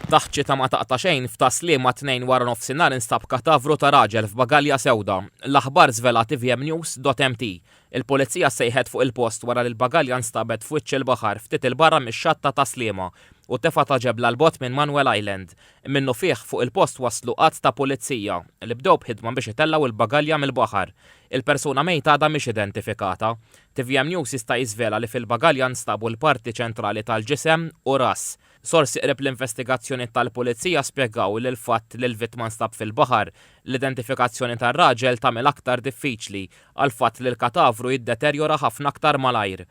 Taħt xita ma taqta' xejn, f'Tas-Sliema t-Tnejn waranofsinhar instab katavru ta' raġel f'bagalja sewda. L-aħbar żvela tvmnews.mt. Il-Pulizija ssejħet fuq il-post wara li l-bagalja nstabet f'wiċċ il-baħar ftit 'il barra mix-xatt ta' Tas-Sliema u tefgħet ġebla 'l bogħod minn Manuel Island. Minnufih fuq il-post waslu għadd ta' Pulizija li bdew b'ħidma biex itellgħu l-bagalja mill-baħar. Il-persuna mejta għadha mhix identifikata. Tvm News jista' jiżvela li fil-bagalja nstabu l-parti ċentrali tal-ġisem u ras. Sorsi qrib l-investigazzjoni tal-Pulizija spjegaw li l-fatt li l-vittma nstab fil-baħar, l-identifikazzjoni tar-raġel tagħmel aktar diffiċli għall-fatt li l-katavru jiddeterjora ħafna aktar malajr.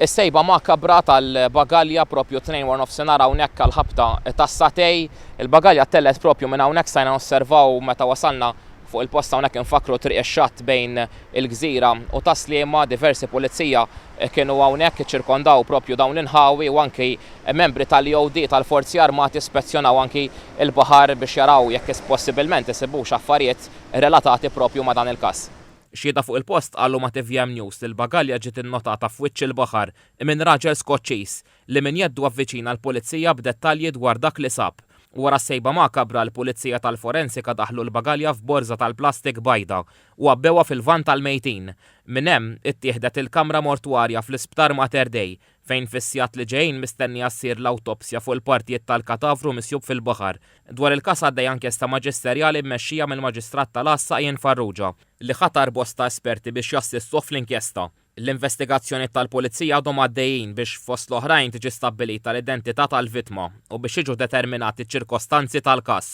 Is-sejba makabra tal-bagalja propju t-Tnejn waranofsinhar hawnhekk għall-ħabta tas-sagħtej. Il-bagalja ttellgħet propju minn hawnhekk stajna nosservaw meta wasalna fuq il-post hawnhekk infakkru Triq ix-Xatt bejn il-Gżira u Tas-Sliema. Diversi pulizija kienu hawnhekk iċċirkondaw propju dawn l-inħawi u anki membri tal-EOD tal-Forzi Armati spezzjonaw anki l-baħar biex jaraw jekk possibilment isibux affarijiet relatati propju ma' dan il-każ. Xhieda fuq il-post qalu ma' tvm News li l-bagalja ġiet innotata f'wiċċ il-baħar minn raġel Skoċċiż li minn jeddu avviċina l-Pulizija b'dettalji dwar dak li sab. Wara s-sejba makabra l-Pulizija tal-Forensika daħħlu l-bagalja f'borża tal-plastik bajda u għabbewha fil-vann tal-mejtin. Minn hemm, ittieħdet il-kamra mortwarja fl-Isptar Mater Dei fejn fis-sigħat li ġejjin mistennija ssir l-awtopsja fuq il-partijiet tal-katavru misjub fil-baħar. Dwar il-każ għaddejja inkjesta maġisterjali mmexxija mill-Maġistrat tal-Għassa Ian Farrugia, li ħatar bosta esperti biex jassistuh fl-inkjesta. L-investigazzjonijiet tal-Pulizija għadhom għaddejjin biex fost l-oħrajn tiġi stabbilita l-identità tal-vittma u biex jiġu determinati ċ-ċirkostanzi tal-każ.